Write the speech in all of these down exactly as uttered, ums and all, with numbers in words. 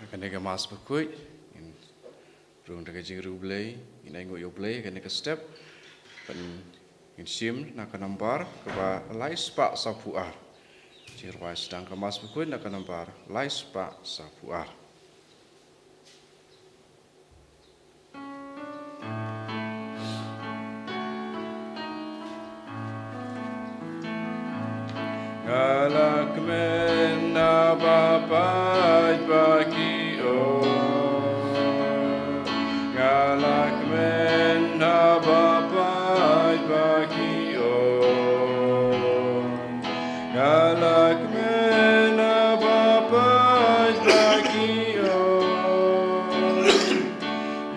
Kane ka Mass Bakhuid ngin rung da ka jingriewblei, ngin ainguh ïa U Blei kane ka step. Ban ngin shim na ka nambar kaba lai spah sawphew ar. Jingrwai sdang ka Mass Bakhuid na ka nambar lai spah sawphew ar. Nga la kmen ha ba pait ba ki ong. Nga la kmen ha ba pait ba ki ong. Nga la kmen ha ba pait ba ki ong.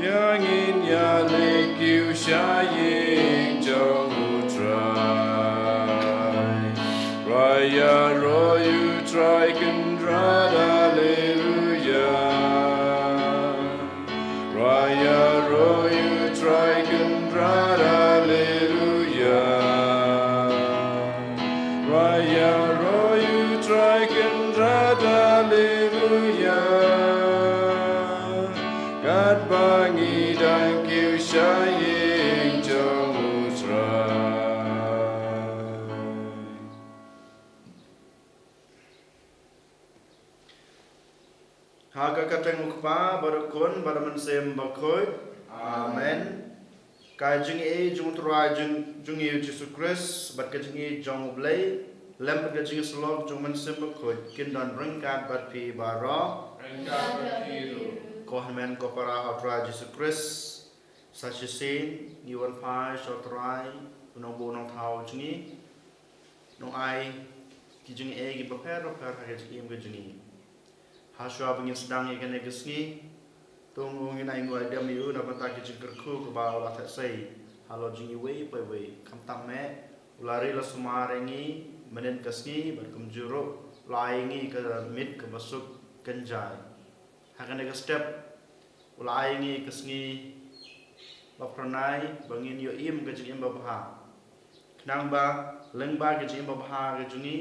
Ïa ngin ïaleh kiew sha ïing jong U Trai. Rwai ïaroh ïa U Trai Kynrad, Haleluya. Rwai ïaroh ïa U Trai Kynrad, Haleluya. Rwai ïaroh ïa U Trai Kynrad, Haleluya. Katba ngi dang kiew sha ïing jong U Trai. Ha ka kyrteng U Kpa bad U Khun bad U Mynsiem Bakhuid. Amen. Ka jingïeit jong U Trai jong, jong ngi U Jisu Khrist bad ka jingïeit jong U Blei lem bad ka jingïasyllok jong U Mynsiem Bakhuid kin don ryngkat bad phi baroh. Ryngkat bad phi ruh. Ko hynmen ko para ha U Trai Jisu Khrist, sa shisien ngi wan phai sha U Trai, U Nongbuh Nongthaw jong ngi, nongai ki jingeh kiba pher bapher ha ka jingim ka jong ngi. Hashwa ba ngin sdang ïa kane ka sngi, to ngin ainguh aidem ïa U na bynta ka jingkyrkhu kaba U la theh sei halor jong ngi iwei pa iwei. Khamtam eh U la ri la sumar ïa ngi mynnin ka sngi bad kumjuh ruh U la ai ïa ngi ka miet kaba suk kynjai. Ha kane ka step U la ai ïa ngi ka sngi ba phyrnai ba ngin ïoh im ka jingim babha. Khnang ba lyngba ka jingim babha ka jong ngi,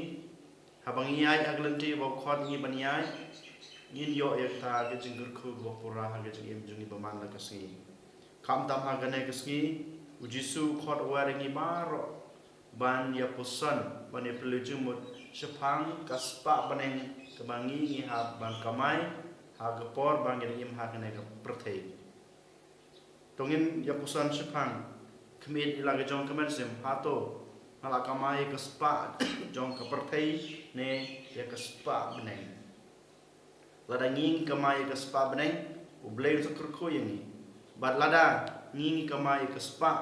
haba ngi ïaid ha ka lynti ba U khot ngi ban ïaid, ngin ïoh ïa kata ka jingkyrkhu kaba pura ha ka jingim jong ngi ba man la ka sngi. Khamtam ha kane ka sngi U Jisu U khot U wer ïa ngi baroh ban ïa puson, ban ïa pynlong jingmut shaphang ka spah bneng kaba ngi ngi hap ban kamai ha ka por ba ngi dang im ha kane ka pyrthei. To ngin ïa puson shaphang, khmih ïa la ka jong ka mynsiem, hato nga la kamai ïa ka spah jong ka pyrthei ne ïa ka spah bneng. Lada ngi ngi kamai ïa ka spah bneng, U Blei un sa kyrkhu ïa ngi. Bad lada ngi ngi kamai ïa ka spah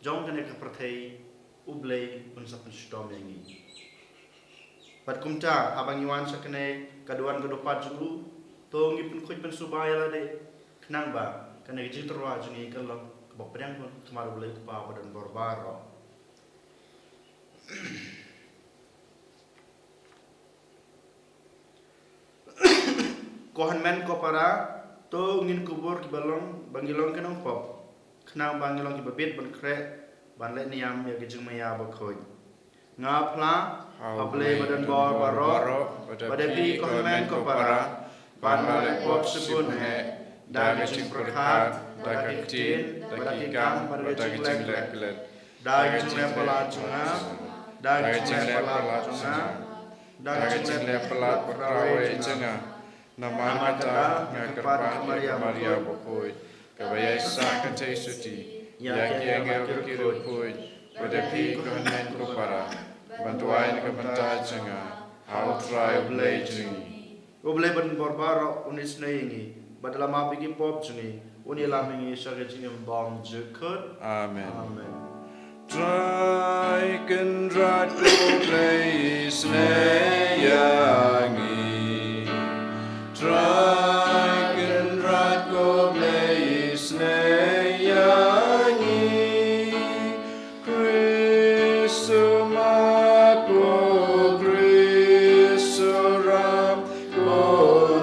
jong kane ka pyrthei, U Blei un sa pynshitom ïa ngi. Bad kumta, haba ngi wan sha kane ka duwan ka dupat jong U, to ngi pynkhuid pynsuba ïa lade, khnang ba kane ka jingtyrwa jong ngi kan long kaba pdiang bun ha khmat U Blei U Kpa badonbor baroh. Ko hynmen ko para, to ngin kubur kiba long, ba ngi long ki nongpop, khnang ba ngi long kiba bit ban khreh ban leh niam ïa ka jingmaïa bakhuid. Nga phla ha U Blei badonbor baroh, bad ïa phi ko hynmen ko para, ba nga la leh pop shibun eh, da ka jingpyrkhat, da ka ktien, da ki kam, bad da ka jingleh klet. Da ka jingleh palat jong nga, da ka jingleh palat jong nga, da ka jingleh palat baroh kawei jong nga. Namar kata nga kyrpad ïa ka Maria Bakhuid, kaba ïaisah kynthei suti ïa kiei kiei kiba ki riewkhuid, bad ïa phi ko hynmen ko para, ban duwai na ka bynta jong nga ha U Trai U Blei jong ngi. U Blei badonbor baroh un isynei ïa ngi, bad da la map ïa ki pop jong ngi, un ïalam ïa ngi sha ka jingim bymjukut. Amen. Amen. Trai Kynrad ko Blei isynei ïa ngi. Trai Kynrad ko Blei isynei ïa ngi. Khrist u map, ko Khrist u rap, ko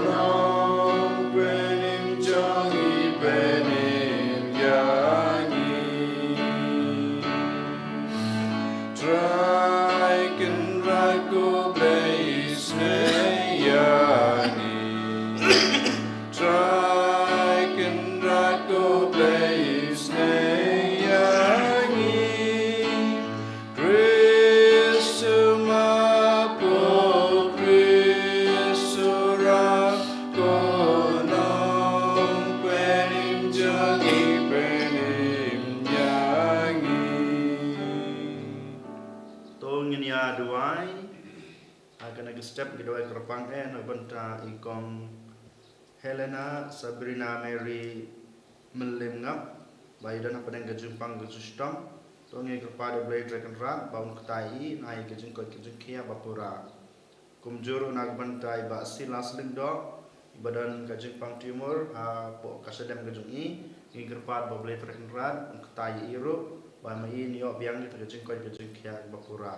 Nongpynim jong ngi, pynim ïa ngi. Trai Kynrad ko Blei isynei ïa ngi. Ha kane ka step ngi duwai kyrpang eh na ka bynta i Kong Helena Sabrina Mary Mylliemngap, ba i don hapdeng ka jingpang ka jingshitom. To ngi kyrpad ïa U Blei Trai Kynrad ba un ktai ïa i na ka jingkoit ka jingkhiah ba pura. Kumjuh ruh na ka bynta i Bah Silas Lyngdoh, i ba don ka jingpang tumor hapoh ka shadem ka jong i, ngi kyrpad ba U Blei Trai Kynrad un ktai ïa i ruh, ba ma i un ïoh biang ïa ka jingkoit ka jingkhiah ba pura.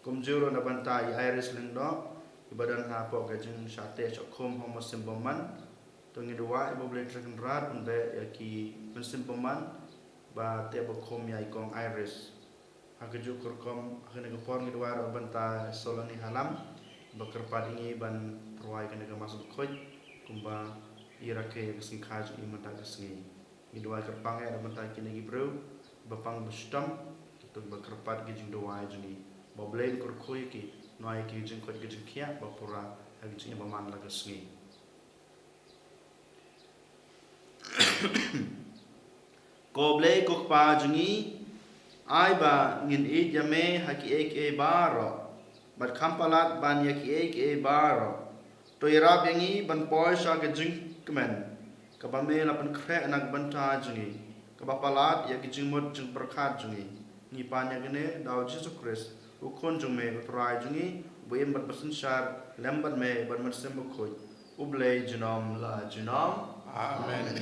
Kumjuh ruh na ka bynta i Iris Lyngdoh, i ba don hapoh ka jingshah teh shah khum ha u mynsiem bymman. To ngi duwai ba U Blei Trai Kynrad un beh ïa ki mynsiem bymman ba teh ba khum ïa i Kong Iris. Ha kajuh ka rukom, ha kane ka por ngi duwai ruh na ka bynta i Solani Halam, ba kyrpad ïa ngi ban pyrwa ïa kane ka Mass Bakhuid, kumba i rakhe ïa ka sngi kha jong i mynta ka sngi. Ngi duwai kyrpang eh na ka bynta kine ki briew ba pang ba shitom, kito ba kyrpad ki jingduwai jong ngi. Ba U Blei un kyrkhu ïa ki, un ai ïa ki ka jingkoit ka jingkhiah ba pura ha ka jingim ba man la ka sngi. Ko Blei ko Kpa jong ngi, ai ba ngin ïeit ïa me ha kiei kiei baroh, bad kham palat ban ïa kiei kiei baroh. To ïarap ïa ngi ban poi sha ka jingkmen kaba me la pynkhreh na ka bynta jong ngi, kaba palat ïa ka jingmut jingpyrkhat jong ngi. Ngi pan ïa kane da U Jisu Khrist, U Khun jong me, U Trai jong ngi, uba im bad ba synshar lem bad me bad U Mynsiem Bakhuid, U Blei junom la junom. Amen.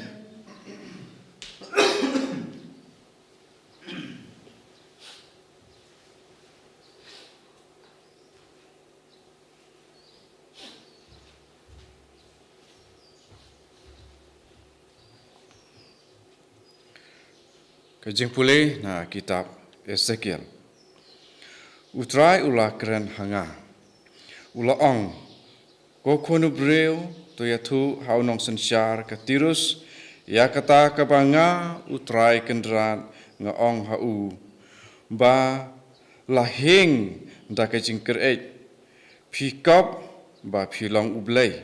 Ka jingpule na kitab Esekiel. U Trai u la kren ha nga, u la ong, ko khun u briew, to ïathuh ha u nongsynshar ka Tirus ïa kata kaba nga U Trai Kynrad nga ong ha u, ba la hieng da ka jingkyreit. Phi kop ba phi long u blei.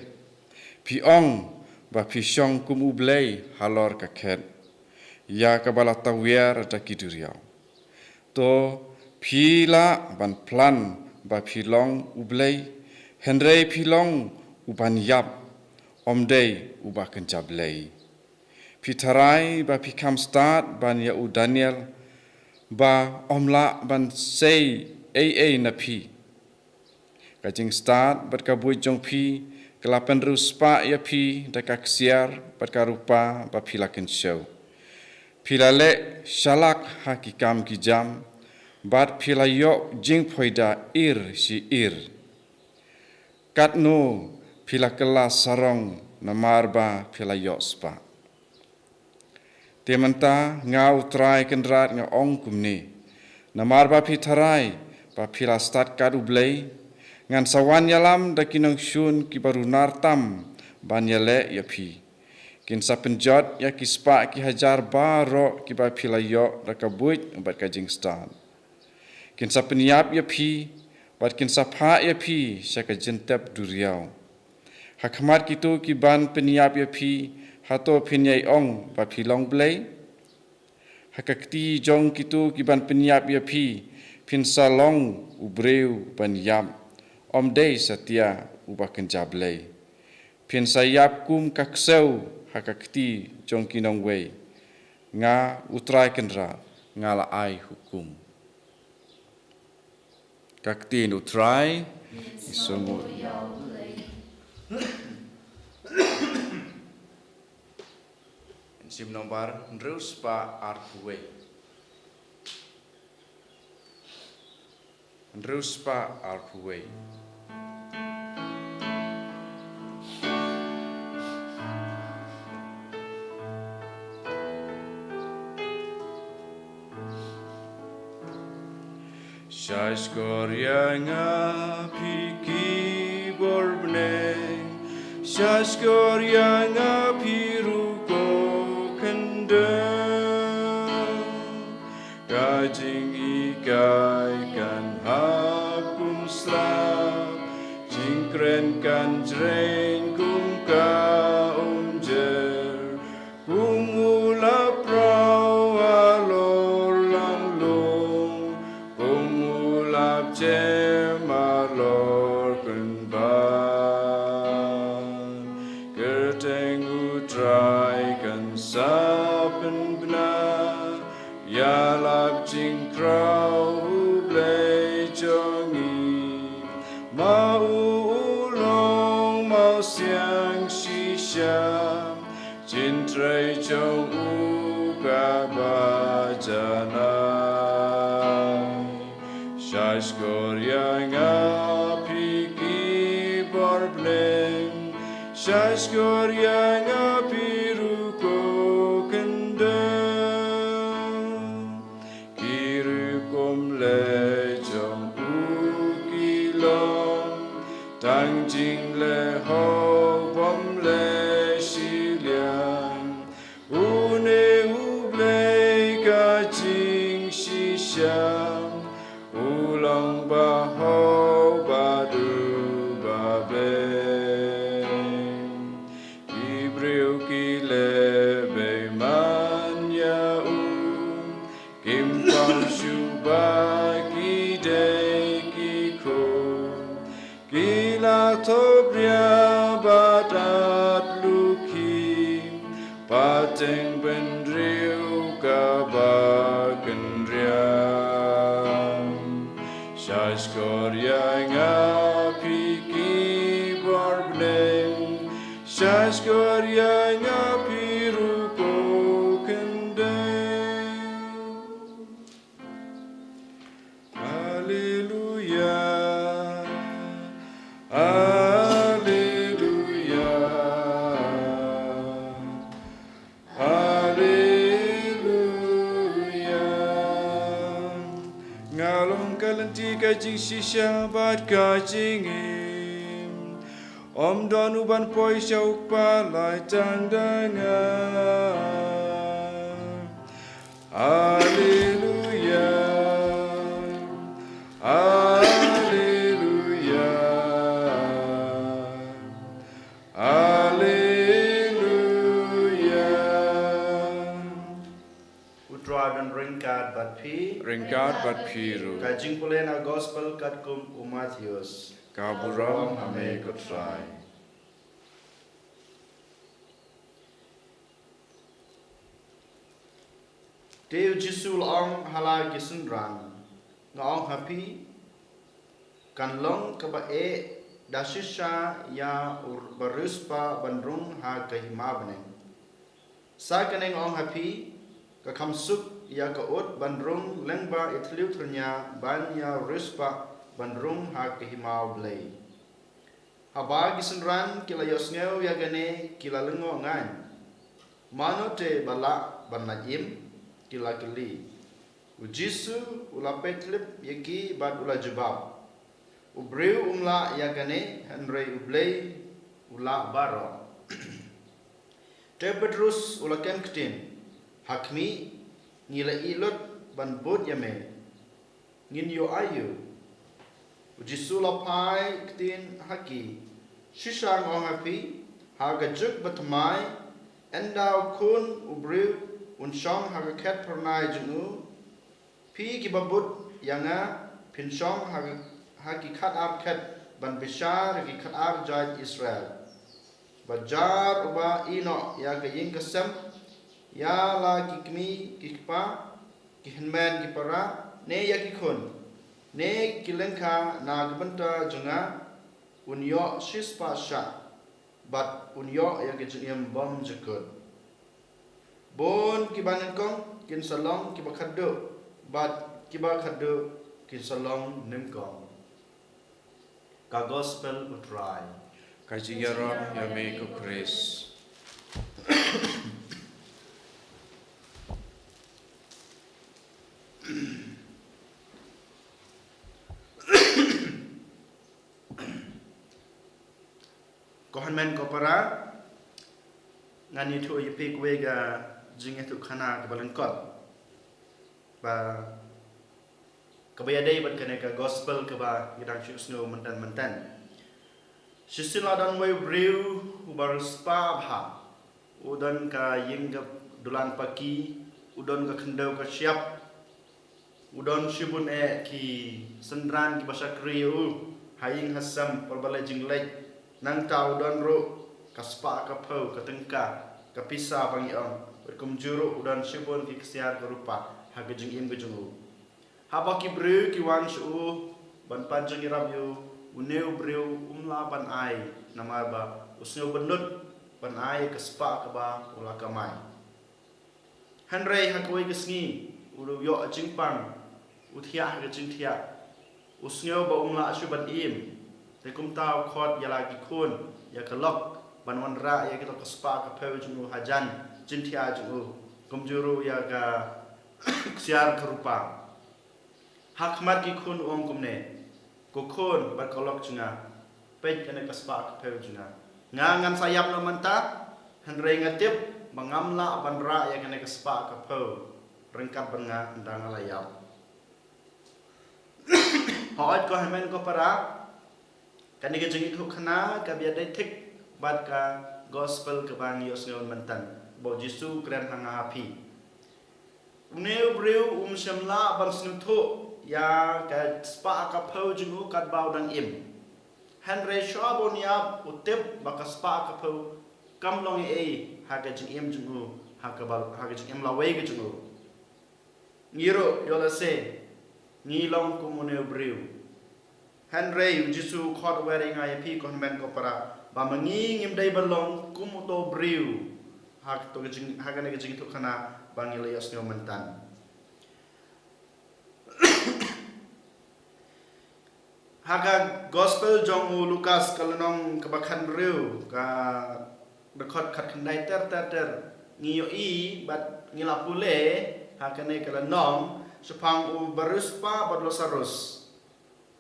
Phi ong ba phi shong kum u blei halor ka khet, ïa kaba la tawiar da ki duriaw. To phi lah ban plan ba phi long u blei, hynrei phi long u ban ïap, ym dei u ba kynja blei. Phi tharai ba phi kham stad ban ïa u Daniel, ba ym lah ban sei ei ei na phi. Ka jingstad bad ka buit jong phi ka la pynriewspah ïa phi da ka ksiar bad ka rupa ba phi la kynshew. Phi la leh shalak ha ki kam ki jam, bad phi la ïoh jingphoida ir shi ir. Katno phi la kylla sarong namar ba phi la ïoh spah. Te mynta nga U Trai Kynrad nga ong kumne, namar ba phi tharai ba phi la stad kat u blei, ngan sa wan ïalam da ki nongshun kiba runar tam ban ïaleh ïa phi. Kin sa pynjot ïa ki spah ki hajar baroh kiba phi la ïoh da ka buit bad ka jingstad. Kin sa pynïap ïa phi, bad kin sa phah ïa phi sha ka jingtep duriaw. Ha khmat kito ki ban pynïap ïa phi, hato phin ïai ong ba phi long blei? Ha ka kti jong kito ki ban pynïap ïa phi, phin sa long u briew ban ïap, ym dei satia u ba kynja blei. Phin sa ïap kum ka ksew ha ka kti jong ki nongwei. Nga U Trai Kynrad nga la ai hukum. Ka ktien U Trai. Ngi sngewnguh ïa U Blei. Mynsiem nombar hynriew spah arphew wei. Hynriew spah arphew wei. Sha shkor ïa nga phi ki bor bneng, sha shkor ïa nga phi ruh ko khyndew. Ka jinghikai kan hap kum sla, jingkren kan jreng kum ka umjer. Kum u la praw halor lam lung, kum u la jem halor Ba kyrteng U Trai kan sa pynbna ïa la ka jingkraw, U Blei jong ngi. Ma u u long mawsiang shisha, jingtrei jong u kaba janai. Sha shkor ïa nga phi ki bor bneng, sha shkor ïa nga phi ruh ko khyndew. Ki rukom leh jong u ki long tang jingleh hok bym leh shiliang. Une U Blei ka jingshisha, u long bahok bad u babeiñ. Ki briew ki leh beiman ïa u, kim pang shuh ba ki dei ki khun. Ki la thoh bria bad at lukhi, pateng bynriew kaba kynriam. Sha shkor ïa nga phi ki bor bneng, sha shkor ïa nga phi ruh ko khyndew. Alleluia, alleluia, alleluia. Nga long ka lynti, ka jingshisha bad ka jingim. Ym don u ban poi sha u Kpa lait tang da nga. Alleluia. Alleluia. Alleluia. U Trai un ryngkat bad phi. Ryngkat bad phi ruh. Ka jingpule na Gospel katkum u Mathaios. Ka burom ha me ko Trai. Te U Jisu u la ong ha la ki synran, nga ong ha phi, kan long kaba eh da shisha ïa u bariewspah ban rung ha ka hima bneng. Sa kane nga ong ha phi, ka kham suk ïa ka ut ban rung lyngba i thliew thlieñia ban ïa u riewspah ban rung ha ka hima U Blei. Haba ki synran ki la ïohsngew ïa kane, ki la lyngngoh ngaiñ. Mano te ba lah ban lait im? Ki la kylli. U Jisu u la peit lip ïa ki bad u la jubab, u briew um lah ïa kane, hynrei U Blei u lah baroh. Te u Petrus u la kem ktien, ha khmih, ngi la ïeh lut ban bud ïa me. Ngin ïoh aïu? U Jisu u la phai ktien ha ki, shisha nga ong ha phi, ha ka juk bathymmai, ynda u Khun u briew un shong ha ka khet phyrnai jong u, phi kiba bud ïa nga, phin shong ha, ha ki khatar khet ban bishar ïa ki khatar jait Israel. Bad jar uba ïeh noh ïa ka ïing ka sem, ïa la ki kmie ki kpa, ki hynmen ki para, ne ïa ki khun, ne ki lyngkha na ka bynta jong nga, un ïoh shispah shah, bad un ïoh ïa ka jingim bymjukut. Bun kiba nyngkong kin sa long kiba khatduh, bad kiba khatduh kin sa long nyngkong. Ka Gospel u Trai. Ka jingïaroh ïa me ko Khrist. Ko hynmen ko para, ngan ïathuh ïa phi kawei ka jingïathuhkhana kaba lyngkot. Ba kaba ïadei bad kane ka Gospel kaba ngi dang shu sngew mynta mynta. Shisien la don uwei u briew uba riewspah bha. U don ka ïing ka dulan paki, u don ka khyndew ka shyiap, u don shibun eh ki synran kiba shakri ïa u. ha ïing ha sem, por ba leit jingleit. Nangta u don ruh ka spah ka phew ka tyngka ka pisa ba ngi ong. Bad kumjuh ruh u don shibun ki ksiar ka rupa ha ka jingim ka jong u. Haba ki briew ki wan sha u ban pan jingïarap ïa u, une u briew um lah ban ai, namar ba u sngew bynnud ban ai ka spah kaba u la kamai. Hynrei ha kawei ka sngi u ïoh jingpang, u thiah ha ka jingthiah. U sngew ba um lah shuh ban im. Te kumta u khot ïa la ki khun, ïa ka lok, ban wanrah ïa kito ka spah ka phew jong u hajan jingthiah jong u. Kumjuh ruh ïa ka ksiar ka rupa. Ha khmat ki khun u ong kumne, ko khun bad ko lok jong nga, peit kane ka spah ka phew jong nga. Nga ngan sa ïap noh mynta, hynrei nga tip ba ngam lah ban rah ïa kane ka spah ka phew ryngkat bad nga ynda nga la ïap. Hooid ko hynmen ko para, kane ka jingïathuhkhana ka ba ïadei thik bad ka gospel kaba ngi ïohsngew mynta, ba u Jisu u kren ha nga ha phi. Une u briew um shym lah ban sngewthuh ïa ka spah ka phew jong u katba u dang im. Hynrei shuwa ba un ïap u tip ba ka spah ka phew kam long ei ei ha ka jingim jong u, ha kaba, ha ka jingim lawei ka jong u. Ngi ruh ïoh lehse ngi long kum une u briew. Hynrei u Jisu u khot u wer ïa nga ïa phi ko hynmen ko para, ba ma ngi ngim dei ban long kum uto u briew. Ha kato ka jing, ha kane ka jingïathuhkhana ba ngi la ïohsngew mynta. Ha ka gospel jong u Lukas ka lynnong kaba khathynriew, ka dkhot khatkhyndai ter ter ter, ngi ïohi bad ngi la pule ha kane ka lynnong shaphang u bariewspah bad u Lasarus.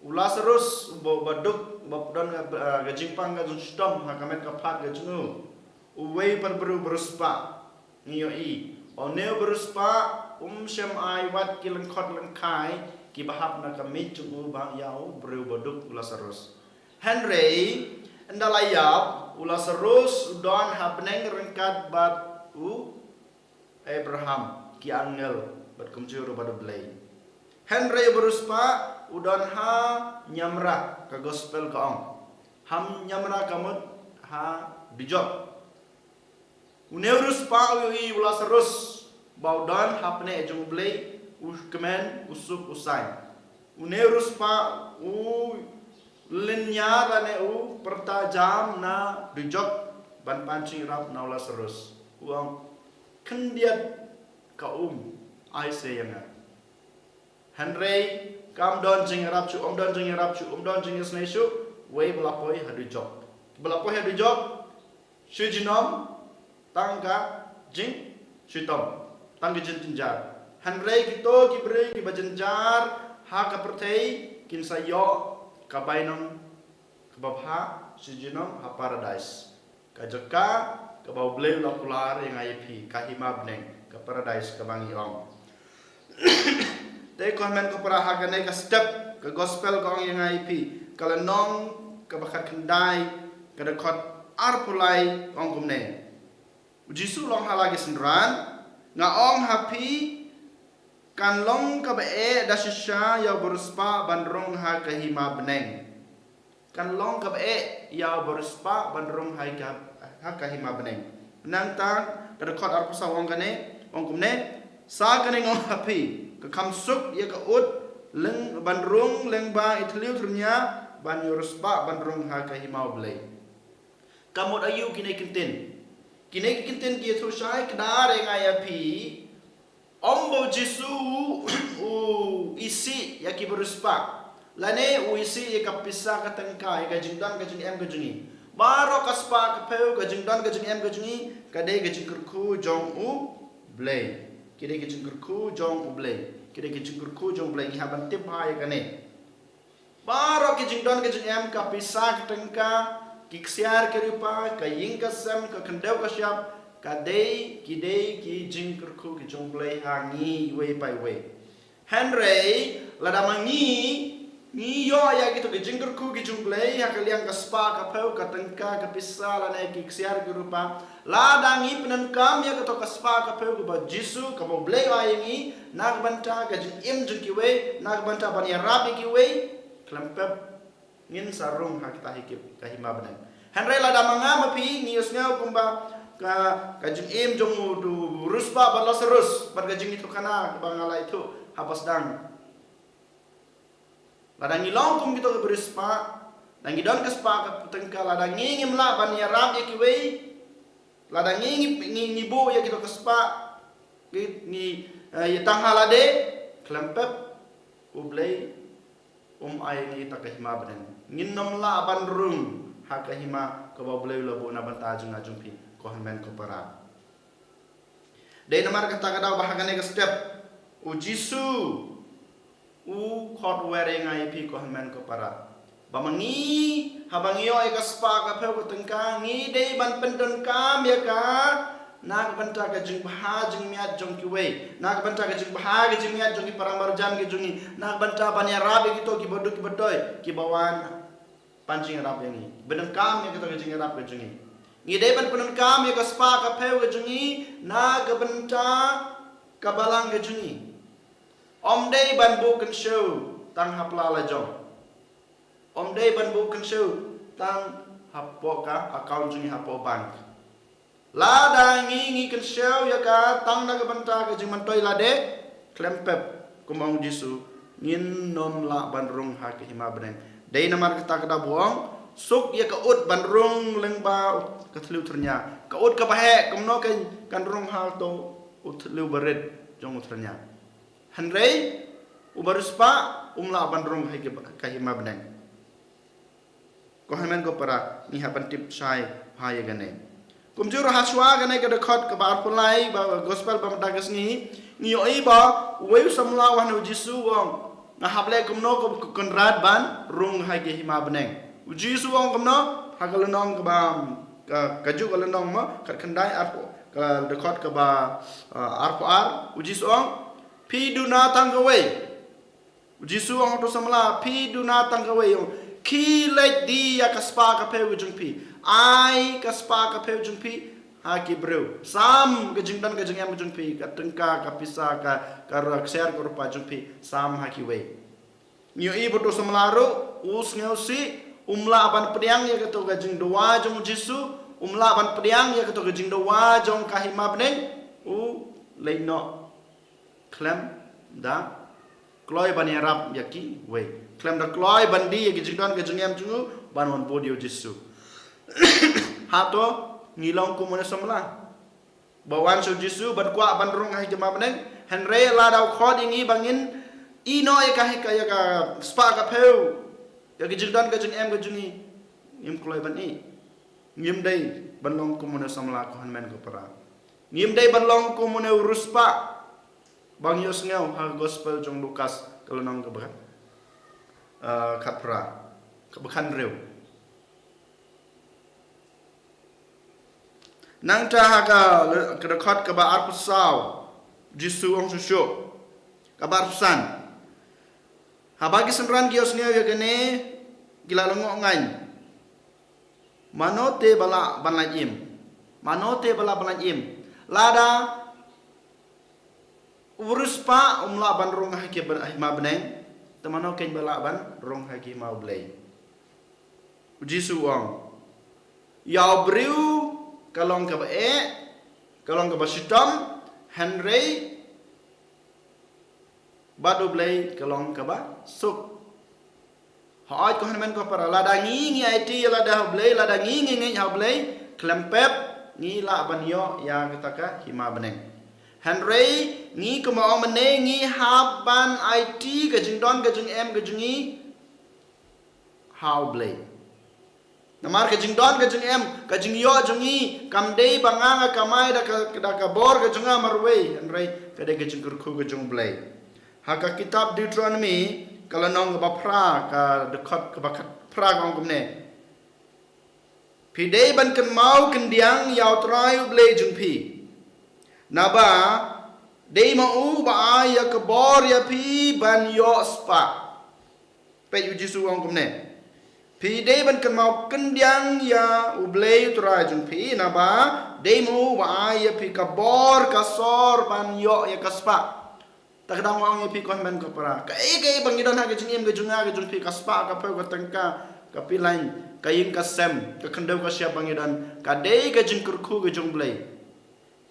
U Lasarus uba, uba duk, uba don ka, ka jingpang ka jingshitom ha ka met ka phad ka jong u. Uwei pat u briew bariewspah. Ngi ïohi, une u bariewspah um shym ai wat ki lyngkhot lyngkhai kiba hap na ka miej jong u ba ïa u briew ba duk u Lasarus. Hynrei ynda la ïap u Lasarus u don ha bneng ryngkat bad u Abraham, ki angel, bad kumjuh ruh bad u Blei. Hynrei u bariewspah u don ha niamra, ka gospel ka ong. Ha niamra ka mut ha dujok. Une u riewspah u ïohi u Lasarus ba u don ha pneh jong u Blei, u kmen, u suk, u saiñ. Une u riewspah u lynñiar lane u pyrta jam na dujok ban pan jingïarap na u Lasarus. U ong, khyndiat ka um, ai se ïa nga. Hynrei kam don jingïarap shuh, um don jingïarap shuh, um don jingisynei shuh, wei ba la poi ha dujok. Ba la poi ha dujok, shu junom, tang ka jingshitom, tang ka jingjynjar. Hynrei kito ki briew kiba jynjar ha ka pyrthei kin sa ïoh ka bainong kaba bha, shu junom ha paradais. Ka jaka kaba u Blei u la kular ïa nga ïa phi, ka hima bneng, ka paradais kaba ngi ong. Te ko hynmen ko para, ha kane ka step ka gospel ka ong ïa nga ïa phi, ka lynnong kaba khatkhyndai, ka dkhot arphew lai ka ong kumne. U Jisu u ong ha la ki synran, nga ong ha phi, kan long kaba eh da shisha ïa u bariewspah ban rung ha ka hima bneng. Kan long kaba eh ïa u bariewspah ban rung ha ka, ha ka hima bneng. Nangta ka dkhot arphew saw ong kane, ong kumne, sa kane nga ong ha phi, ka kham suk ïa ka ut lyng, ban rung lyngba i thliew tyrñia ban ïa u riewspah ban rung ha ka hima u Blei. Ka mut aïu kine ki kyntien? Kine ki kyntien ki ïathuh shai kdar ïa nga ïa phi, ym ba u Jisu u isih ïa ki bariewspah, lane u isih ïa ka pisa ka tyngka, ïa ka jingdon ka jingem ka jong ngi. Baroh ka spah ka phew, ka jingdon ka jingem ka jong ngi, ka dei ka jingkyrkhu jong u Blei. Ki dei ka jingkyrkhu jong u Blei. Ki dei ka jingkyrkhu jong u Blei, ngi hap ban tip bha ïa kane. Baroh ki jingdon ki jingem, ka pisa ka tyngka, ki ksiar ki riewspah, ka ïing ka sem, ka khyndew ka shyiap, ka dei, ki dei ki jingkyrkhu ki jong u Blei ha ngi iwei pa iwei. Hynrei lada ma ngi, ngi ïoh ïa kito ki jingkyrkhu ki jong u Blei ha ka liang ka spah ka phew, ka tyngka, ka pisa, lane ki ksiar ki riewspah, lada ngi pyndonkam ïa kato ka spah ka phew kaba u Jisu, kaba u Blei u ai ïa ngi, na ka bynta ka jingim jong kiwei, na ka bynta ban ïarap ïa kiwei, khlem pep Ngin sa rung ha kita hi ki, ka hima bneng. Hynrei lada ma nga ma phi ngi ïohsngew kumba ka, ka jingim jong u riewspah bad Lasarus bad ka jingïathuhkhana kaba nga la ïathuh haba sdang. Lada ngi long kum kito ki riewspah, lada ngi don ka spah ka tyngka, lada ngi ngim lah ban ïarap ïa kiwei, lada ngi ngi ngi, ngi buh ïa kito ka spah, ngi, ngi eh, ïa tang ha lade, khlem pep, U Blei um ai ngi ta ka hima bneng. Ngin nym lah ban rung ha ka hima kaba U Blei u la buh na bynta jong nga jong phi, ko hynmen ko para. Dei namar kata ka daw ba ha kane ka step u Jisu u khot wer ïa nga ïa phi, ko hynmen ko para, ba ma ngi, haba ngi ïoh ïa ka spah ka phew ka tyngka, ngi dei ban pyndonkam ïa ka na ka bynta ka jingbha jingmiat jong kiwei, na ka bynta ka jingbha ka jingmiat jong ki para marjan ki jong ngi, na ka bynta ban ïarap ïa kito kiba duk kiba doi, kiba wan pan jingïarap ïa ngi, pyndonkam ïa kito ka jingïarap ka jong ngi. Ngi dei ban pyndonkam ïa ka spah ka phew ka jong ngi na ka bynta ka balang ka jong ngi. Ym dei ban buh kynshew tang ha pla la jong. Ym dei ban buh kynshew tang hapoh ka account jong ngi hapoh bank. Lada ngi ngi kynshew ïa ka tang na ka bynta ka jingmyntoi lade, khlem pep, kum ong Jisu, ngin nym lah ban rung ha ka hima bneng. Dei namar kata ka daw ba u ong, suk ïa ka ut ban rung lyngba ka thliew tyrnia. Ka ut kaba heh kumno kan, kan rung ha uto u thliew barit jong u tyrnia. Hynrei u riewspah um lah ban rung ha ka hima bneng. Ko hynmen ko para, ngi hap ban tip shai ha ïa kane. Kumjuh ruh ha shuwa kane ka dkhot kaba arphew lai ba gospel ba mynta ka sngi, ngi ïohi ba uwei u samla u ong ha u Jisu, u ong, nga hap leh kumno ko Kynrad ban rung ha ka hima bneng. U Jisu u ong kumno, ha ka lynnong kaba, ka, kajuh ka lynnong mo, khatkhyndai arphew, ka dkhot kaba, ah, arphew ar, u Jisu u ong, phi duna tang kawei. U Jisu u ong ha uto u samla, phi duna tang kawei, u ong, khie leit die ïa ka spah ka phew ka jong phi. Ai ka spah ka phew jong phi ha ki briew. Sam ka jingdon ka jingem ka jong phi, ka tyngka, ka pisa, ka, ka ksiar ka rupa jong phi, sam ha kiwei. Ngi ïohi ba uto u samla ruh u sngewsih, um lah ban pdiang ïa kato ka jingdawa jong u Jisu, um lah ban pdiang ïa kato ka jingdawa jong ka hima bneng, u leit noh. Khlem da kloi ban ïarap ïa kiwei. Khlem da kloi ban die ïa ki jingdon ki jingem jong u ban wan bud ïa u Jisu. Hato ngi long kum une u samla ba wan sha u Jisu ban kwah ban rung ha ka hima bneng, hynrei lada u khot ïa ngi ba ngin ïeh noh ïa ka, ïa ka spah ka phew, ïa ki jingdon ki jingem ki jong ngi, ngim kloi ban ïeh. Ngim dei ban long kum une u samla, ko hynmen ko para. Ngim dei ban long kum une u riewspah. Ba ngi ïohsngew ha ka gospel jong u Lukas ka lynnong kaba khat, eh, khatphra, kaba khathynriew. Nangta ha ka, ka dkhot kaba arphew saw, Jisu u ong shuh shuh, kaba arphew san. Haba ki synran ki ïohsngew ïa kane, ki la lyngngoh ngan. Mano te ba lah ban lait im? Mano te ba lah ban lait im? Lada u riewspah um lah ban rung ha ka hima bneng, te mano keiñ ba lah ban rung ha ka hima U Blei? U Jisu u ong, ïa u briew ka long kaba eh, ka long kaba shitom, hynrei bad U Blei ka long kaba suk. Hooid ko hynmen ko para, lada ngi ngi aiti ïa lade ha U Blei, lada ngi ngi ngeit ha U Blei, khlem pep ngi lah ban ïoh ïa kata ka hima bneng. Hynrei ngi, kumba ong mynne, ngi hap ban aiti ka jingdon ka jingem ka jong ngi ha U Blei. Namar ka jingdon ka jingem, ka jingïoh jong ngi, kam dei ba nga nga kamai da ka, da ka bor ka jong nga marwei, hynrei ka dei ka jingkyrkhu ka jong U Blei. Ha ka kitab Deuteronomi, ka lynnong kaba phra, ka dkhot kaba khatphra ka ong kumne. Phi dei ban kynmaw kyndiang ïa U Trai U Blei jong phi. Naba dei ma u ba ai ïa ka bor ïa phi ban ïoh spah. Peit, U Jisu u ong kumne. Phi dei ban kynmaw kyndiang ïa U Blei U Trai jong phi, naba dei ma u ba ai ïa phi ka bor ka sor ban ïoh ïa ka spah. Ta ka daw nga ong ïa phi ko hynmen ko para, kaei kaei ba ngi don ha ka jingim ka jong nga ka jong phi, ka spah ka phew ka tyngka, Ka pilain, ka ïing ka sem, ka khyndew ka shyiap ba ngi don, ka dei ka jingkyrkhu ka jong U Blei.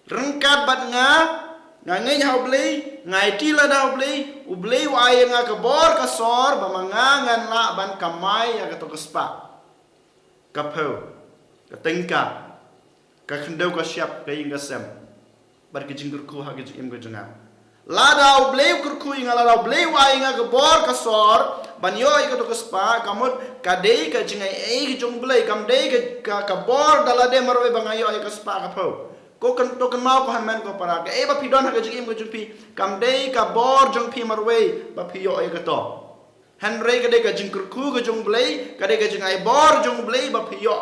Ryngkat bad nga, nga ngeit ha U Blei, nga ïaiti lada U Blei, U Blei u ai ïa nga ka bor ka sor, ba ma nga ngan lah ban kamai ïa kato ka spah, ka phew, ka tyngka, ka khyndew ka shyiap, ka ïing ka sem, bad ka jingkyrkhu ha ka jingim ka jong nga. Lada U Blei u kyrkhu ïa nga, lada U Blei u ai ïa nga ka bor ka sor ban ïoh ïa kato ka spah, ka mut ka dei ka jingai ei ka jong U Blei, kam dei ka, ka, ka bor da lade marwei ba nga ïoh ïa ka spah ka phew. Ko kyn-, to kynmaw ko hynmen ko para, kaei ba phi don ha ka jingim ka jong phi, kam dei ka bor jong phi marwei ba phi ïoh ïa kato. Hynrei ka dei ka jingkyrkhu ka jong U Blei, ka dei ka jingai bor jong U Blei ba phi ïoh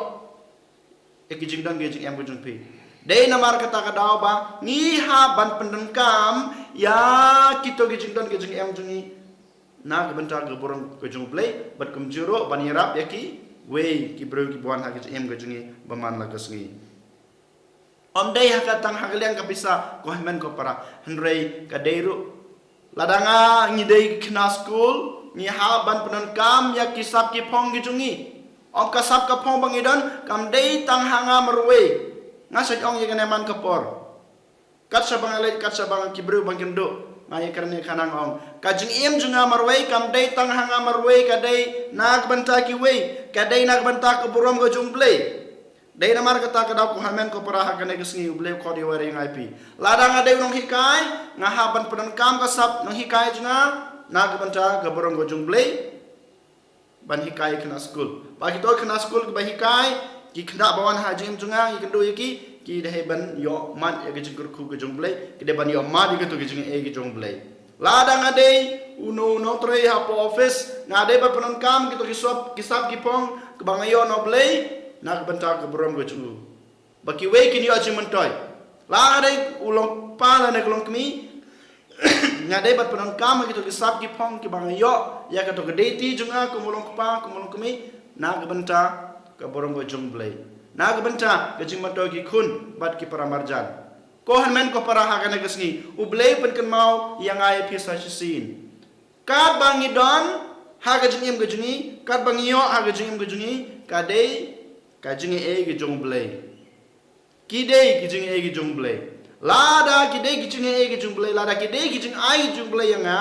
ïa ki jingdon ki jingem ka jong phi. Dei namar kata ka daw ba ngi hap ban pyndonkam ïa kito ki jingdon ki jingem jong ngi na ka bynta ka burom ka jong U Blei, bad kumjuh ruh ban ïarap ïa kiwei ki briew kiba wan ha ka jingem ka jong ngi ba man la ka sngi. Ym dei ha ka tang ha ka liang ka pisa ko hynmen ko para, hynrei ka dei ruh lada nga ngi dei ki khynnah skul, ngi hap ban pyndonkam ïa ki sap ki phong ki jong ngi. Ym ka sap ka phong ba ngi don, kam dei tang ha nga marwei. Nga sa ong ïa kane man ka por. Kat shaba nga leit, kat shaba nga ki briew ba kin duh, nga ïakren ïa kane nga ong, ka jingim jong nga marwei kam dei tang ha nga marwei, ka dei na ka bynta kiwei, ka dei na ka bynta ka burom ka jong U Blei. Dei namar kata ka daw ko hynmen ko para, ha kane ka sngi U Blei u khot ïa u, ïa nga ïa phi. Lada nga dei u nonghikai, nga hap ban pyndonkam ka sap nonghikai jong nga na ka bynta ka burom ka jong U Blei, ban hikai khynnah skul. Ba kito khynnah skul kiba hikai ki khynnah ba wan ha jingim jong nga, ngi kynduh ïa ki, ki dei ban ïoh mad ïa ka jingkyrkhu ka jong U Blei, ki dei ban ïoh mad ïa kito ki jingaiei ka jong U Blei. Lada nga dei uno u nongtrei hapoh office, nga dei ban pyndonkam kito ki sap, ki sap ki phong kiba nga ïoh na U Blei na ka bynta ka burom ka jong u, ba kiwei kin ïoh jingmyntoi. Lada nga dei u longkpa lane ka longkmie, nga dei ban pyndonkam ïa kito ki sap ki phong kiba nga ïoh ïa kato ka duty jong nga kum u longkpa, kum u longkmie, na ka bynta ka burom ka jong U Blei, na ka bynta ka jingmyntoi ki khun bad ki para marjan. Ko hynmen ko para, ha kane ka sngi U Blei u pynkynmaw ïa nga ïa phi sa shisien. Katba ngi don ha ka jingim ka jong ngi, katba ngi ïoh ha ka jingim ka jong ngi, ka dei ka jingaiei ka jong U Blei. Ki dei ki jingaiei ki jong U Blei. Lada ki dei ki jingaiei ki jong U Blei, lada ki dei ki jingai ki jong U Blei ïa nga,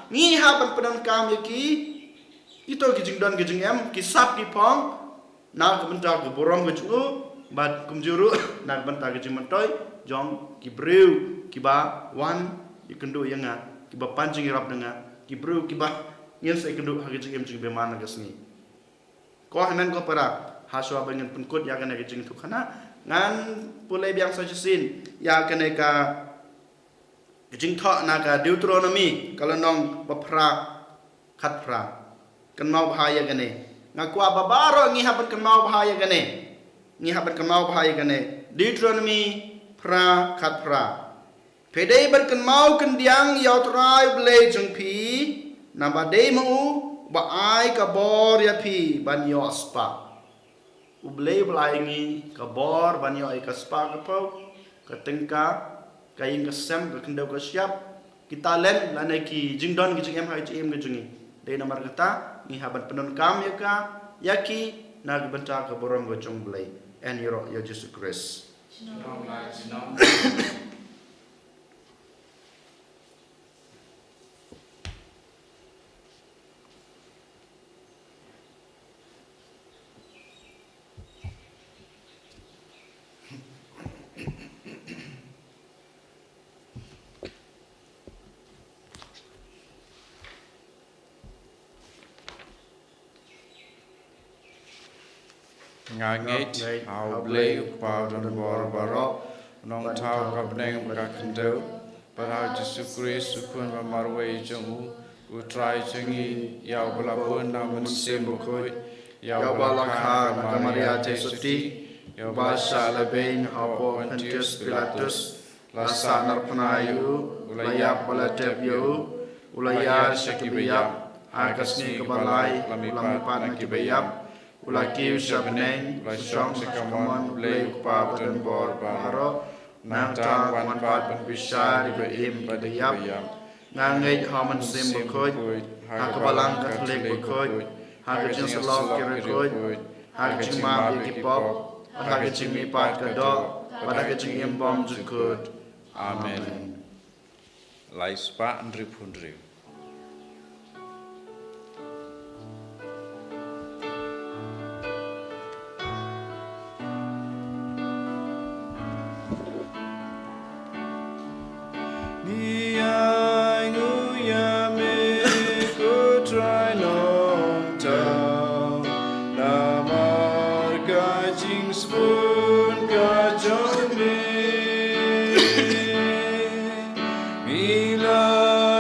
ngi hap ban pyndonkam ïa ki, kito ki jingdon ki jingem, ki sap ki phong, na ka bynta ka burom ka jong u, bad kumjuh ruh na ka bynta ka jingmyntoi jong ki briew kiba wan ïakynduh ïa nga, kiba pan jingïarap da nga, ki briew kiba ngin sa ïakynduh ha ka jingim jong ngi ba man la ka sngi. Ko hynmen ko para, ha shuwa ba ngin pynkut ïa kane ka jingïathuhkhana, ngan pule biang sa shisien ïa kane ka jingthoh na ka Deuteronomy, ka lynnong ba phra, khatphra. Kynmaw bha ïa kane. Nga kwah ba baroh ngi hap ban kynmaw bha ïa kane. Ngi hap ban kynmaw bha ïa kane. Deuteronomy phra, khatphra. Phi dei ban kynmaw khyndiat ïa U Trai U Blei jong phi, naba dei ma u ba ai ka bor ïa phi ban ïoh spah. U Blei u la ai ngi ka bor ban ïoh ïa ka spah ka phew, ka tyngka, ka ïing ka sem, ka khyndew ka shyiap, ki talent lane ki jingdon ki jingem ha ka jingim ka jong ngi. Dei namar kata ngi hap ban pyndonkam ïa ka, ïa ki, na ka bynta ka burom ka jong U Blei. Yn ïaroh ïa U Jisu Khrist. Nga ngeit ha U Blei U Kpa u donbor baroh, u nongthaw ka bneng bad ka khyndew, bad ha U Jisu Khrist u Khun ba marwei jong u, U Trai jong ngi, ïa uba la bun na U Mynsiem Bakhuid, ïa uba la kha na ka Maria Theisotti, ïa uba la shah lehbeiñ hapoh Pontius Pilatus, la sahnarphna ïa u, u la ïap bad la tep ïa u, u la ïaid sha kiba ïap, ha ka sngi kaba lai u la mihpat na kiba ïap, u la kiew sha bneng, u la shong sha ka mon U Blei U Kpa ba donbor baroh, nangta un wan pat ban bishar ïa kiba im bad kiba ïap. Nga ngeit ha U Mynsiem Bakhuid, ha ka Balang Katholik bakhuid, ha ka jingsyllok ki riewkhuid, ha ka jingmap ïa ki pop, ha ka jingmihpat ka doh, bad ha ka jingim bymjukut. Amen. Lai spah hynriewphew hynriew. Ngi ainguh ïa me ko Trai Nongthaw, namar ka jingsbun ka jong me. Ngi la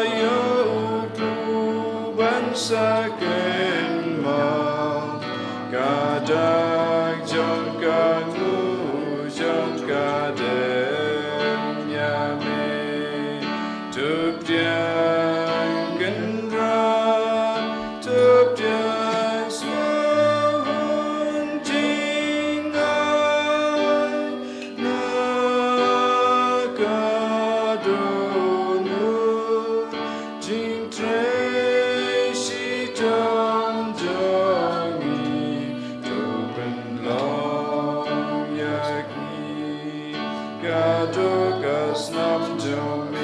ïoh u ban sa kynmaw ka dak jong ka nguh jong ka dem ïa me. To pdiang Kynrad, to pdiang sngewhun jingai na ka dohnud jingtrei shitom jong ngi, to pynlong ïa ki ka doh ka snam jong me.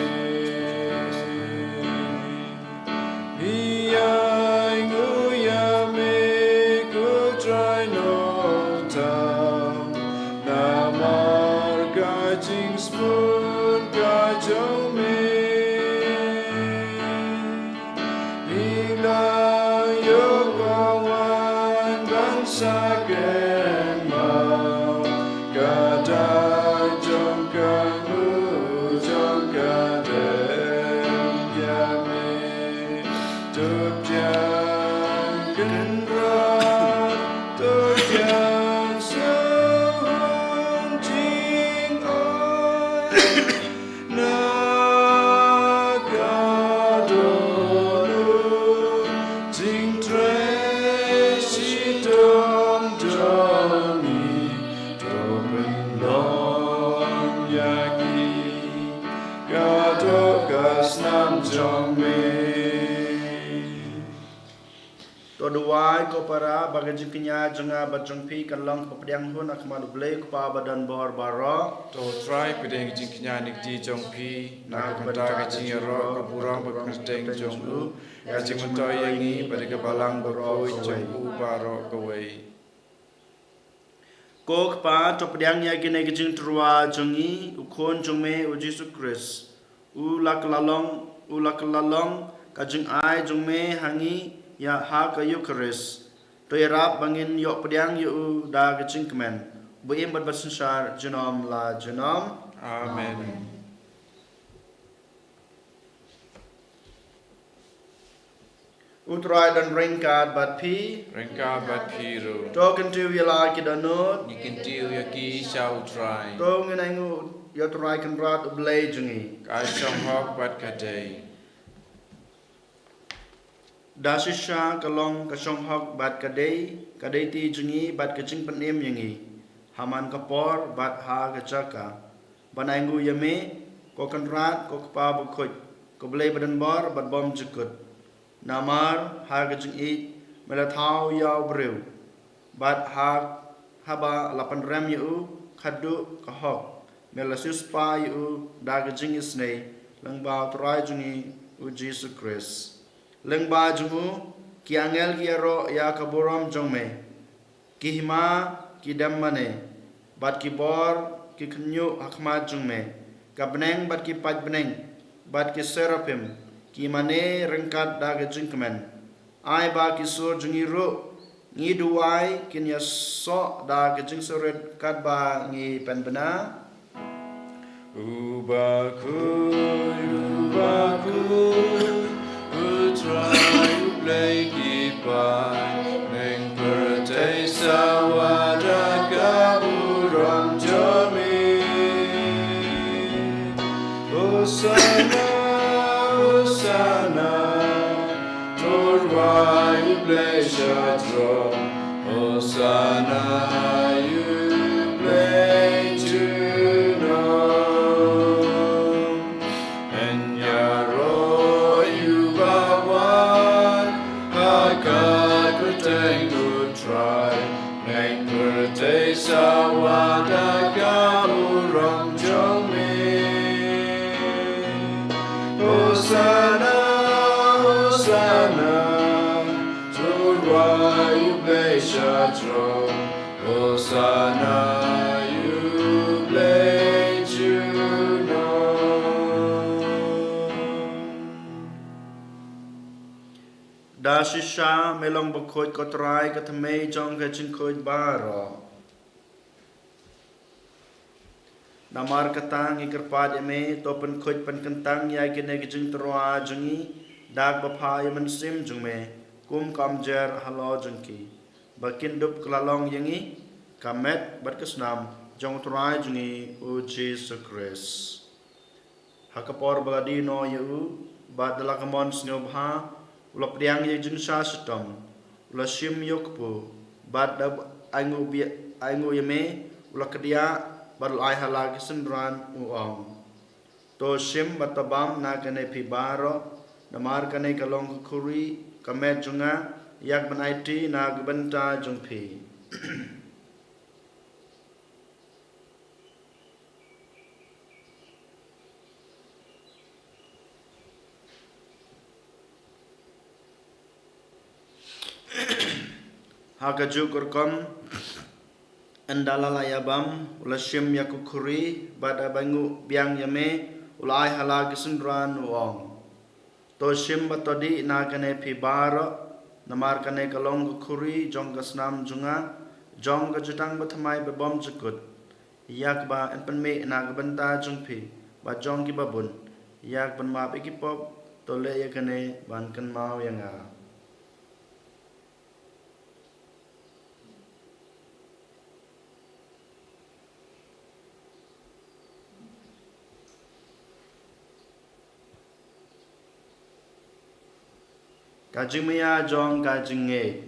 Ngi ainguh ïa me ko Trai Nongthaw, namar ka jingsbun ka jong me. Ngi la ïoh ka wan ban sa kynmaw ka dak jong ka nguh jong ka dem ïa me. To pdiang Kynrad, to pdiang sngewhun jingai na ka dohnud jingtrei shitom jong ngi, to pynlong ïa ki ka doh ka snam jong me. To duwai ko para ba ka jingkñia jong nga bad jong phi kan long kaba pdiang hun ha khmat U Blei U Kpa ba don bor baroh. To Trai, pdiang ka jingkñia ne ka jong phi na ka bynta ka jingïaroh ka burom bad ka kyrteng jong u, ka jingmyntoi ïa ngi bad ïa ka balang bakhuid jong u baroh kawei. Ko Kpa, to pdiang ïa kine ki jingtyrwa jong ngi, u Khun jong me u Jisu Khrist. U la kylla long, u la kylla long ka jingai jong me ha ngi ïa ha ka Eukharist. To ïarap ba ngin ïoh pdiang ïa u da ka jingkmen, ba im bad ba synshar junom la junom. Amen. U Trai don ryngkat bad phi. Ryngkat bad phi ruh. To kyntiew ïa la ki dohnud. Ngi kyntiew ïa ki sha U Trai. To ngin ainguh ïa U Trai Kynrad U Blei jong ngi. Ka shong hok bad ka dei. Da shisha ka long ka shong hok bad ka dei, ka dei ti jong ngi bad ka jingpynim ïa ngi ha man ka por bad ha ka jaka, ban ainguh ïa me, ko Kynrad, ko Kpa bakhuid, ko Blei ba don bor bad bymjukut. Namar ha ka jingïeit me la thaw ïa u briew, bad ha, haba la pynrem ïa u khadduh ka hok, me la siewspah ïa u da ka jingisynei lyngba U Trai jong ngi u Jisu Khrist. Lyngba jong u ki angel ki ïaroh ïa ka burom jong me. Ki hima ki dem mane, bad ki bor ki khynñiuh ha khmat jong me. Ka bneng bad ki paidbneng bad ki seraphim ki mane ryngkat da ka jingkmen. Ai ba ki sur jong ngi ruh, ngi duwai, kin ïasoh da ka jingsyrwit katba ngi pynbna. U bakhuid, u bakhuid, U Trai U Blei ki paidbneng pyrthei sawa da ka burom jong me. Hosana, Hosana, to rwai U Blei sha jrong. Hosana ïa U Blei junom. Yn ïaroh ïa uba wan ha ka kyrteng Te sawa na ka burom jong me. Hosanna, Hosanna, to roi u Blei sha throne. Hosanna, u Blei junom. Da shisha me long bakhuid ko Trai, ka thymmei jong ka jingkhuid baroh. Namar kata ngi kyrpad ïa me, to pynkhuid pynkyntang ïa kine ki jingtyrwa jong ngi da kaba pha ïa u Mynsiem jong me, kum ka umjer halor jong ki, ba kin dup kylla long ïa ngi ka met bad ka snam jong u Trai jong ngi u Jisu Khrist. Ha ka por ba la die noh ïa u, bad da la ka mon sngewbha, u la pdiang ïa ka jingshah shitom, u la shim ïa u kpu, bad da ainguh bia, ainguh ïa me, u la kdiah, bad u la ai ha la ki synran, u ong: To shim bad to bam na kane phi baroh, namar kane ka long ka khuri ka met jong nga, ïa kaban aiti na ka bynta jong phi. Ha kajuh ka rukom, ynda la la ïa bam, u la shim ïa ka khuri, bad da ba ainguh biang ïa me, u la ai ha la ki synran, u ong: To shim bad to dih na kane phi baroh, namar kane ka long ka khuri jong ka snam jong nga, jong ka jutang bathymmai babymjukut, ïa kaba yn pynmih na ka bynta jong phi bad jong kiba bun, ïa kaban map ïa ki pop. To leh ïa kane ban kynmaw ïa nga. Ka jingmaïa jong ka jingngeit.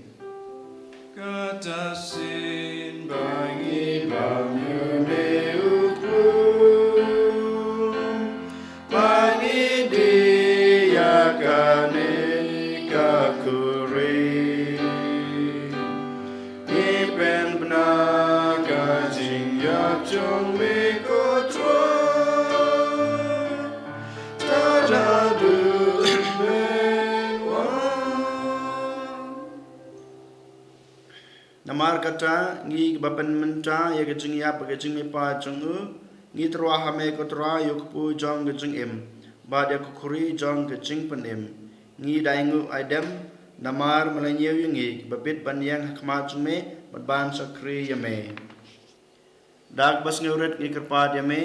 Kata shisien ba ngi bam ïa une u kpu, ba ngi dih ïa kane ka khuri, ngi pynbna ka jingïap jong me ko Trai. Namar kata, ngi kiba pynmynta ïa ka jingïap bad ka jingmihpat jong u, ngi tyrwa ha me ko Trai ïa u kpu jong ka jingim, bad ïa ka khuri jong ka jingpynim. Ngi da ainguh aidem, namar me la ñiew ïa ngi kiba bit ban ïeng ha khmat jong me, bad ban shakri ïa me. Da kaba sngewrit ngi kyrpad ïa me,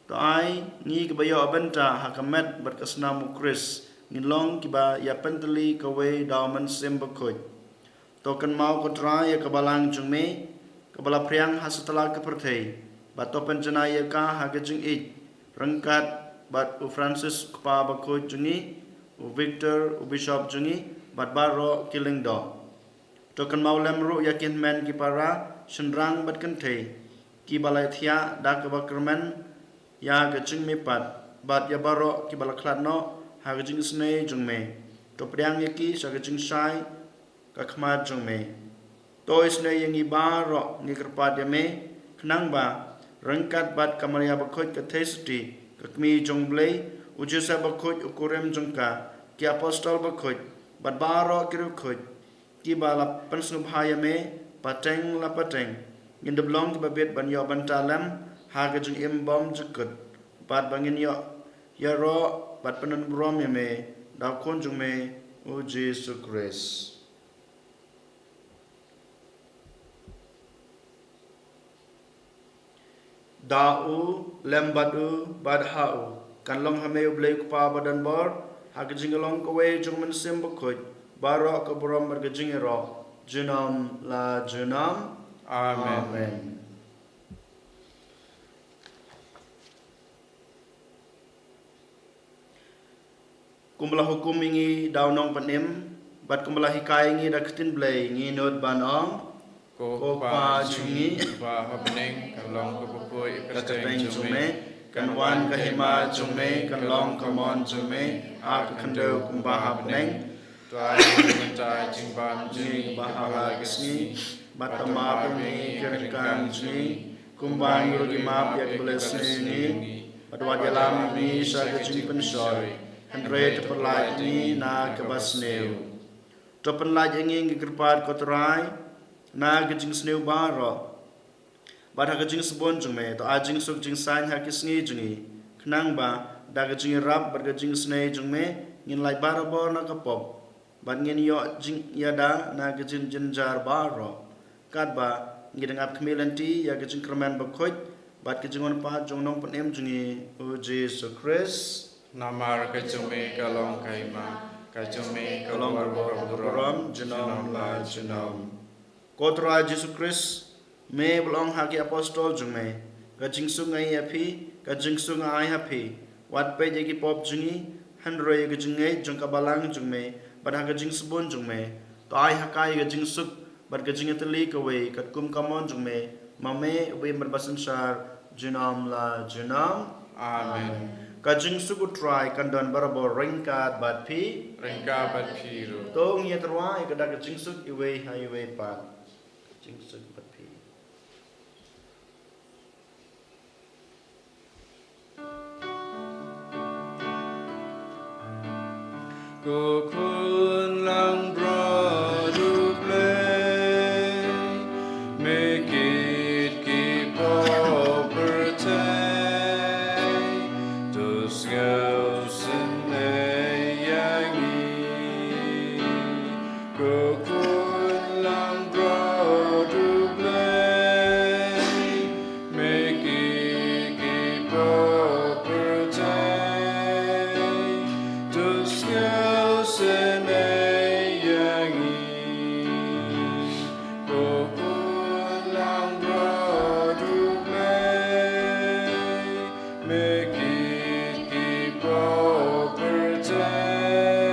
to ai ngi kiba ïoh bynta ha ka met bad ka snam u Khrist, ngin long kiba ïa pyntylli kawei da u Mynsiem Bakhuid. To kynmaw ko Trai ïa ka balang jong me, kaba la phriang ha satlak ka pyrthei, bad to pynjanai ïa ka ha ka jingïeit, ryngkat bad u Francis u kpa bakhuid jong ngi, u Victor u bishop jong ngi, bad baroh ki lyngdoh. To kynmaw lem ruh ïa ki hynmen ki para, shynrang bad kynthei, kiba la thiah da kaba kyrmen ïa ka jingmihpat, bad ïa baroh kiba la khlad noh ha ka jingisynei jong me. To pdiang ïa ki sha ka jingshai ka khmat jong me. To isynei ïa ngi baroh, ngi kyrpad ïa me, khnang ba ryngkat bad ka Maria bakhuid ka Theisotti, ka kmie jong u Blei, u Joseph bakhuid u kurim jong ka, ki apostol bakhuid, bad baroh ki riewkhuid kiba la pynsngewbha ïa me pateng la pateng, ngin dup long kiba bit ban ïoh bynta lem ha ka jingim bymjukut, bad ba ngin ïoh ïaroh bad pyndonburom ïa me da u Khun jong me u Jisu Khrist. Da u, lem bad u, bad ha u, kan long ha me u Blei u Kpa badonbor, ha ka jinglong kawei jong u Mynsiem Bakhuid, baroh ka burom bad ka jingïaroh junom la junom. Amen. Amen. Kumba la hukum ïa ngi da u Nongpynim, bad kumba la hikai ïa ngi da ka ktien Blei, ngi nud ban ong: Ko Kpa jong ngi, ba ha bneng, kan long kaba khuid ka kyrteng jong me, kan wan ka hima jong me, kan long ka mon jong me ha ka khyndew kumba ha bneng. To ai mynta ka jingbam jong ngi ba ha la ka sngi. Bad to map ïa ngi ki ryngkang jong ngi, kumba ngi ruh ngi map ïa kiba leh sniew ïa ngi. Bad wat ïalam ïa ngi sha ka jingpynshoi, hynrei to pyllait ïa ngi na kaba sniew. To pyllait ïa ngi, ngi kyrpad ko Trai, na ka jingsniew baroh. Bad ha ka jingsbun jong me, to ai jingsuk jingsaiñ ha ki sngi jong ngi. Khnang ba, da ka jingïarap bad ka jingisynei jong me, ngin lait barabor na ka pop. Bad ngin ïoh jingïada na ka jingjynjar baroh. Katba, ngi dang ap khmih lynti ïa ka jingkyrmen bakhuid, bad ka jingwan pat jong u Nongpynim jong ngi, u Jisu Khrist. Namar ka jong me ka long ka hima, ka jong me ka long ka burom, burom, junom la junom. Ko Trai Jisu Khrist, me ba la ong ha ki apostol jong me, ka jingsuk nga ai ha phi, ka jingsuk nga ai ha phi. Wat peit ïa ki pop jong ngi, hynrei ïa ka jingngeit jong ka balang jong me, bad ha ka jingsbun jong me. To ai ha ka ïa ka jingsuk, bad ka jingïatylli kawei, katkum ka mon jong me, ma me, u ba im bad ba synshar, junom la junom. Amen. Ka jingsuk u Trai kan don barabor ryngkat bad phi. Ryngkat bad phi ruh. To ngin ïatyrwa ïa ka da ka jingsuk iwei ha iwei pat. Jingsuk bad phi. Ko khun langbrot U Blei, me kit ki pop pyrthei, to sngewsynei ïa ngi. Ko khun langbrot U Blei, me kit ki pop pyrthei, to sngewsynei ïa ngi. Ko khun langbrot U Blei, me kit ki pop pyrthei,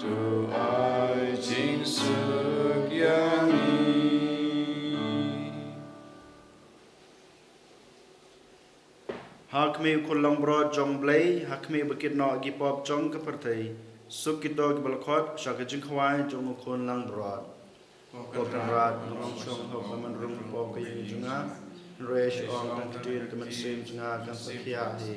to ai jingsuk ïa ngi. Ha khmih u khun langbrot jong U Blei, ha khmih ba kit noh ïa ki pop jong ka pyrthei, suk kito kiba la khot sha ka jingkhawai jong u khun langbrot. Ko Kynrad, nga ong shong hok ba men rung pop ka ïing jong nga, hynrei shu ong tang ktien ka mynsiem jong nga kan sa khia hi.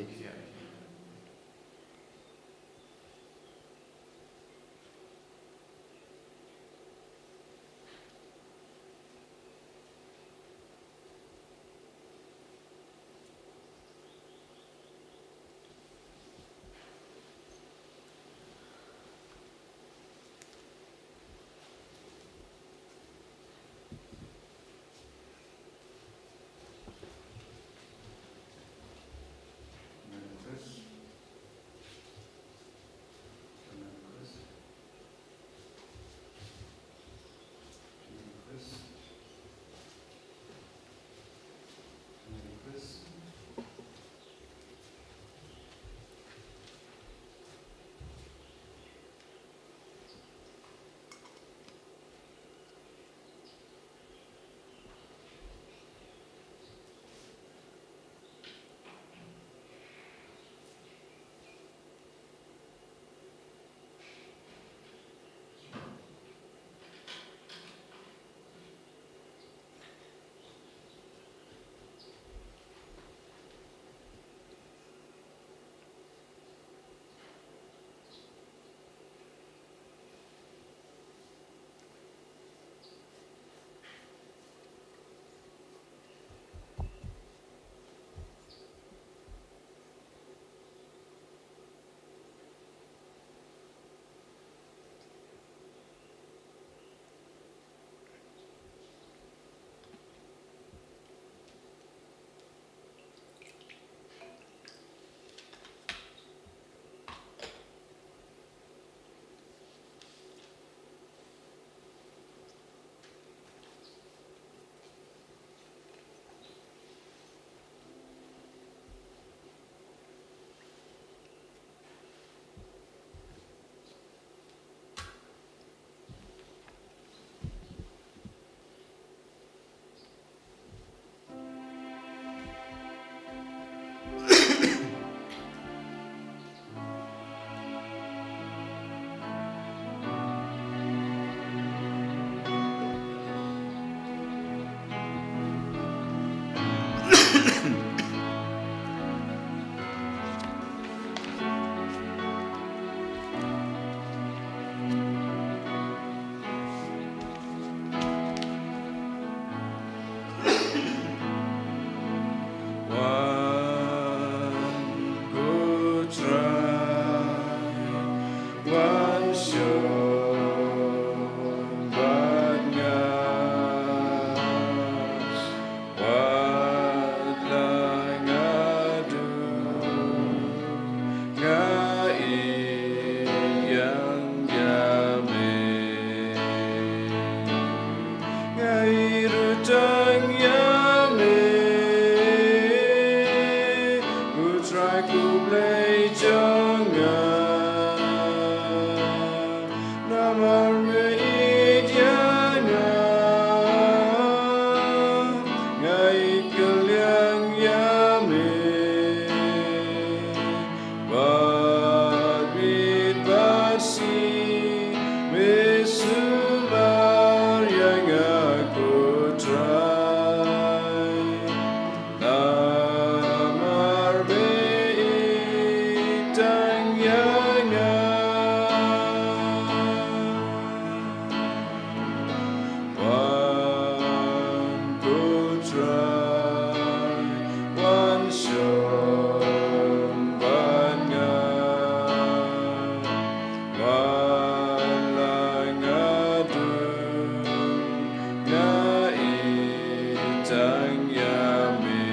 tang ïa me.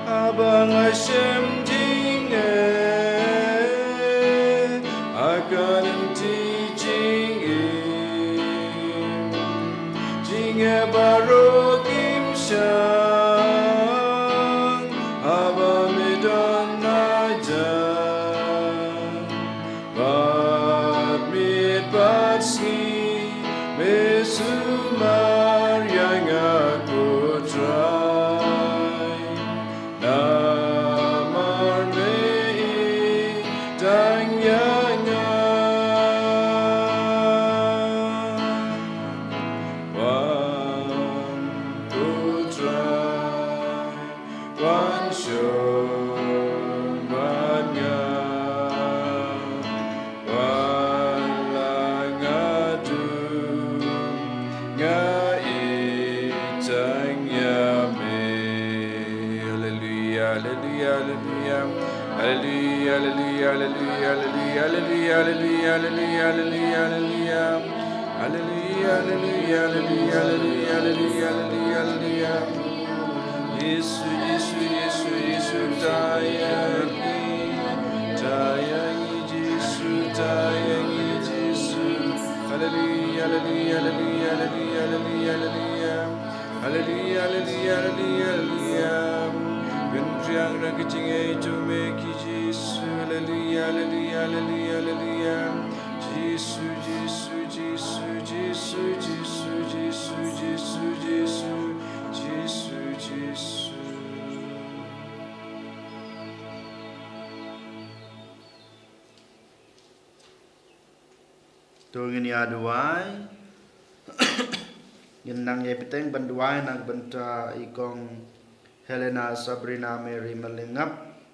Haba nga shem jingeh ha ka lynti jingim, jingeh baroh kim shang haba me don hajan. Bad miet bad sngi me sumar ïa nga, ko Trai. Namar me ïeit tang ïa nga, wan, ko Trai. Wan shong bad nga, wat la nga dum, nga ïeit tang ïa me. Haleluia, haleluia, haleluia. Haleluia, haleluia, haleluia. Haleluia, haleluia, haleluia. Haleluia, haleluia, haleluia. Jisu, Jisu, Jisu, Jisu, tang ïa ngi, tang ïa ngi, Jisu, tang ïa ngi, Jisu. Haleluia, haleluia, haleluia, haleluia, haleluia. Haleluia, haleluia, haleluia, haleluia. Pynphriang na ka jingngeit jong me, ko Jisu. Haleluia, haleluia, haleluia, haleluia. Jisu, Jisu, Jisu. To ngin ïa duwai. Ngin nang ïai bteng ban duwai na ka bynta i kong Helena Sabrina Mary Malingap,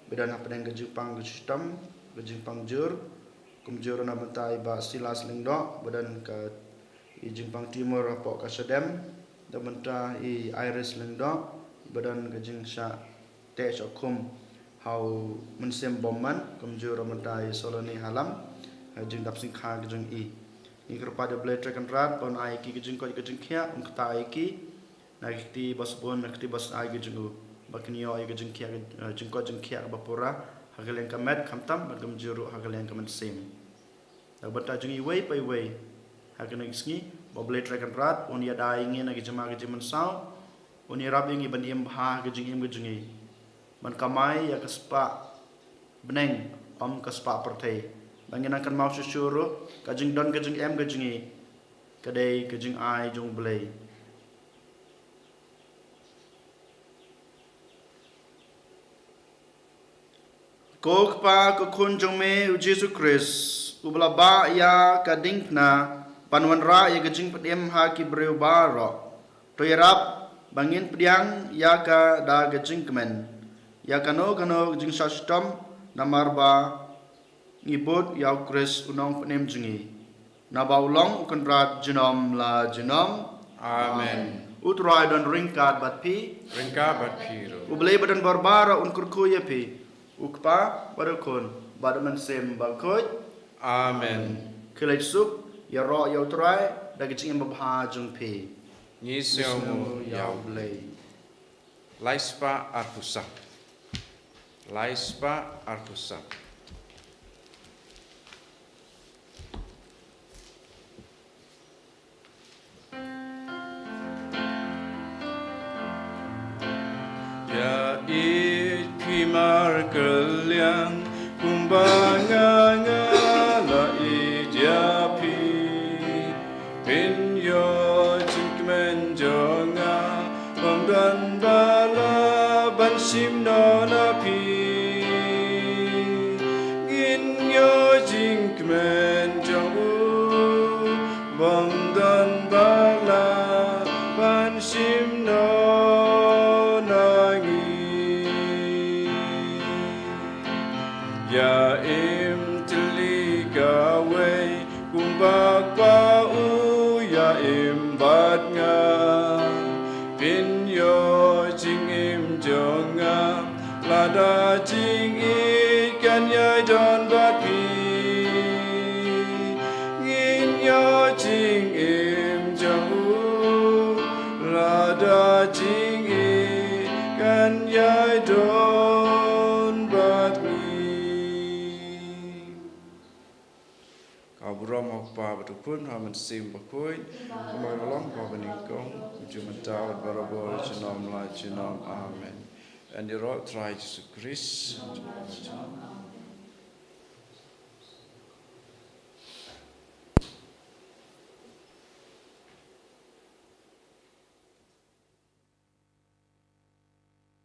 ba don hapdeng ka jingpang ka shitom, ka jingpang jur, kumjuh na ka bynta i Bah Silas Lyngdoh, ba don ka i jingpang tumor hapoh ka shadem, na ka bynta i Iris Lyngdoh, ba don ka jingshah teh shah khum ha u mynsiem bymman, kumjuh ruh mynta i Solani Halam ha ka jingdap syngkha ka jong i. Ngi kyrpad ïa U Blei Trai Kynrad ba un ai ïa ki ka jingkoit ka jingkhiah, un ktah ïa ki na ki kti ba sbun, na ki kti ba sdang ka jong u, ba kin ïoh ïa ka jingkhiah, eh, jingkoit jingkhiah kaba pura ha ka liang ka met khamtam bad kumjuh ruh ha ka liang ka mynsiem. Na ka bynta jong iwei pa iwei ha kane ka sngi, ba U Blei Trai Kynrad un ïada ïa ngi na ka jingma ka jingmynsaw, un ïarap ïa ngi ban im bha ha ka jingim ka jong ngi, ban kamai ïa ka spah bneng, ym ka spah pyrthei, ba ngin nang kynmaw shuh shuh ruh ka jingdon ka jingem ka jong ngi ka dei ka jingai jong U Blei. Ko Kpa, ko Khun jong me u Jisu Khrist, uba la bah ïa ka diengphna ban wanrah ïa ka jingpynim ha ki briew baroh, to ïarap ba ngin pdiang ïa ka da ka jingkmen ïa kano kano ka jingshah shitom, namar ba ngi bud ïa u Khrist u Nongpynim jong ngi, naba u long u Kynrad junom la junom. Amen. U Trai don ryngkat bad phi. Ryngkat bad phi ruh. U Blei ba don bor baroh un kyrkhu ïa phi, u Kpa bad u Khun bad u Mynsiem Bakhuid. Amen. Khie leit suk, ïaroh ïa u Trai da ka jingim babha jong phi. Ngi sngewnguh ïa u Blei. Lai spah arphew san. Lai spah arphew san. Ïa ïeit phi markylliang kumba nga, nga la ïeit ïa phi. Phin ïoh jingkmen jong nga, ym don ba lah ban shim noh na phi. Ngin ïoh jingkmen jong u, ym don ba lah ban shim noh na ngi. Ïa im tylli kawei kumba Kpa u ïa im bad nga. Phin ïoh jingim jong nga, jingïeit kan ïai don bad ngi. Ka burom ha u Kpa bad u Khun, ha u Mynsiem Bakhuid, kumba ka long ha kaba nyngkong, u ju mynta bad barabor, junom la junom. Amen. Yn ïaroh Trai Jisu Krist.